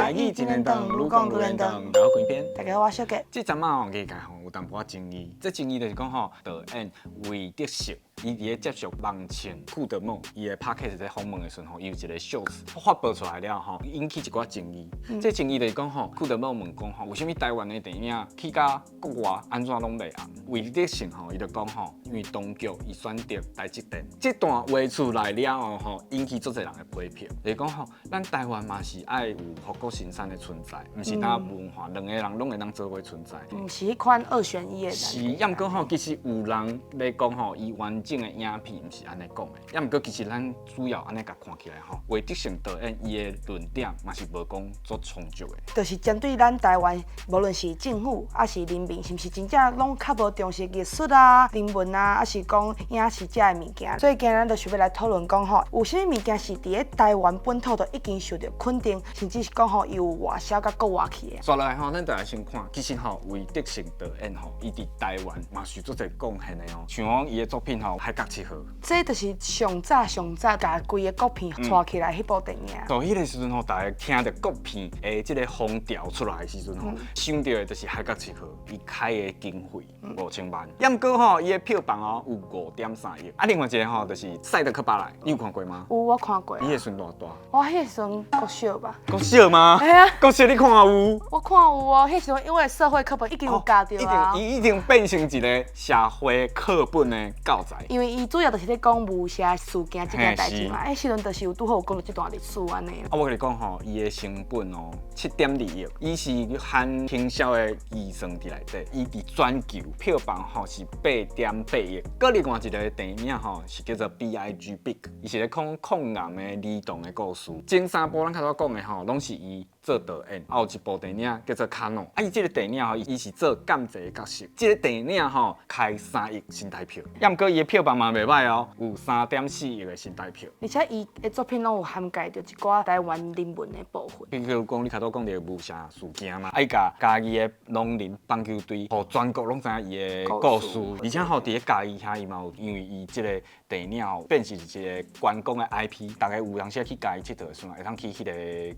台語真連長，愈講愈連長，大家好，關編。大家好，我小杰。這陣仔吼，藝界吼有淡薄仔爭議，這爭議就是講吼，導演魏德聖，伊佇咧接受網慶庫德莫伊的 podcast 咧訪問的時陣吼，伊有一個 shorts 發布出來了吼，引起一寡爭議。這爭議就是講吼，庫德莫問講吼，為啥物台灣的電影去到國外按怎攏袂紅？魏德聖吼，伊就講吼，因為當局伊選擇台積電。這段話出來了後吼，引起足濟人的批評，就是講吼，咱台灣嘛是愛有護國神山的存在，毋是單文化，兩個人攏會當做伙存在。毋是彼款二選一的。是，抑毋過吼，其實有人咧講吼，伊完整的影片毋是按呢講的。抑毋過其實咱主要按呢共看起來吼，魏德聖導演伊的論點嘛是無講足充足的。就是針對咱台灣，無論是政府抑是人民，是毋是真正攏較無重視藝術啊、人文啊，抑是講影視這个物件？所以今日咱就想欲來討論講吼，有啥物物件是佇咧台灣本土就已經受著肯定，甚至是講吼伊有外銷到國外去的。煞落來吼，咱就來先看，其實吼，魏德聖導演吼，伊佇台灣嘛是足濟貢獻的哦。像講伊的作品吼，《海角七號》。這就是上早上早共規个國片帶起來彼部電影。到彼个時陣吼，大家聽著國片的這个風潮出來的時陣吼，想著的就是《海角七號》，伊開的經費5000萬，抑毋過吼，伊的票房哦有5.3億。啊，另外一个吼就是《賽德克巴萊》，你有看過嗎？有，我看過。你彼時陣偌大？我彼時陣國小吧。國小嗎？嘿啊。國小你看有？我看有哦，彼時陣因為社會課本已經有教著啊。伊已經變成一个社會課本的教材。因為伊主要就是咧講霧社事件這件代誌嘛，彼時陣就是有拄好有講著這段歷史按呢。啊，我共你講吼，伊的成本哦7.2億，伊是含行銷的預算佇內底，伊佇全球票房吼是8.8億。閣另外一个電影吼是叫做 BIG Big，伊是咧講抗癌的兒童的故事。前三部咱較早講的吼，攏是伊做導演，啊有一部電影叫做卡諾，啊伊這个電影吼，伊是做監製的角色。這个電影吼開3億新台票，抑毋過伊的票房嘛袂䆀哦，有3.4億的新台票。而且伊的作品攏有涵蓋著一寡台灣人文的部分。比如講，你較早講著霧社事件嘛，啊伊共嘉義的農林棒球隊，予全國攏知影伊的故事。而且吼，佇咧嘉義遐，伊嘛有因為伊這个電影吼變成一个觀光的 IP，逐家有當時去嘉義𨑨迌的時陣，會當去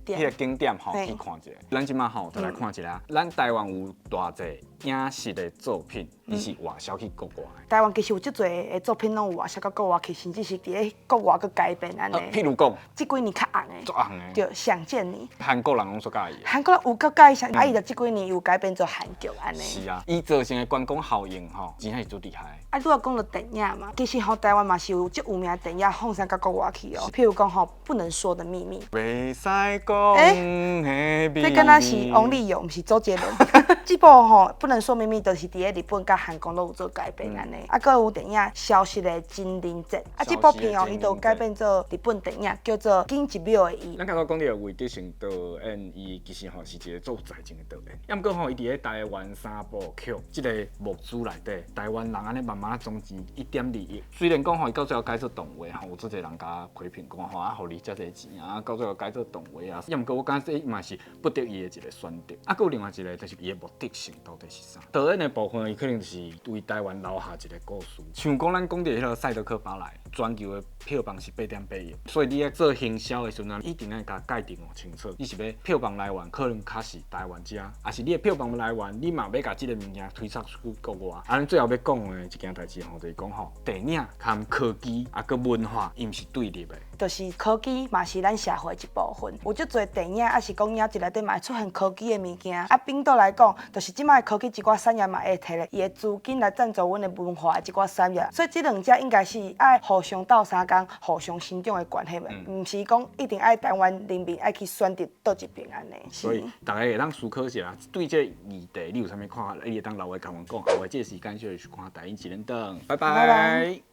彼個景點吼去看一下。咱這馬吼就來看一下，咱台灣有偌濟影視的作品，伊是外銷去國外的。台灣其實有足濟的作品攏有外銷到國外去，甚至是佇咧國外閣改編按呢。譬如講，這幾年較紅的，足紅的，對，想見你。韓國人攏足佮意的。韓國人有夠佮意啥？啊，伊就這幾年有改編做韓劇按呢。是啊，伊造成的觀光效應吼，真正是足厲害。啊，拄仔講著電影嘛，其實吼台灣嘛是有足有名的電影放送到國外去哦。譬如講吼，不能說的秘密。袂使講的秘密。這敢若是王力宏，毋是周杰倫。這部吼不能說秘密，就是佇咧日本佮韓國攏有做改編按呢。啊，閣有電影《消失的情人節》，啊，這部片哦，伊就改編做日本電影，叫做《僅一秒的伊》。咱剛剛講著魏德聖導演，伊其實吼是一個足有才情的導演。抑毋過吼，伊佇咧台灣三部曲這个募資內底，台灣人按呢慢慢總錢1.2億。雖然講吼，伊到最後改做動畫吼，有足濟人共批評講吼，啊，予你遮濟錢啊，到最後改做動畫啊。抑毋過我感覺這嘛是不得已的一個選擇。啊，閣有另外一個就是伊的目的性到底是啥？導演的部分，伊可能就是為台灣留下一個故事。像講咱講著彼个賽德克巴萊，全球的票房是8.8億，所以你咧做行銷的時陣，一定愛共界定清楚。你是欲票房來源可能較是台灣遮，抑是你的票房來源，你嘛欲共這个物件推出去國外。啊，咱最後欲講的一件代誌吼，就是講吼，電影佮科技啊，閣文化，伊毋是對立的。就是科技嘛是咱社會一部分，有足濟電影抑是講影集內底嘛會出現科技的物件。啊，反倒來講，就是這擺科技一寡產業嘛會提咧伊的資金來贊助阮的文化的一寡產業，所以這兩者應該是愛互相鬥相共、互相成長的關係嘛，毋是講一定愛台灣人民愛去選擇佗一邊按呢。所以逐家會當思考一下，對這個議題你有啥物看法？你會當留話共阮講。後這個時間就收看台語一連登，拜拜。拜拜。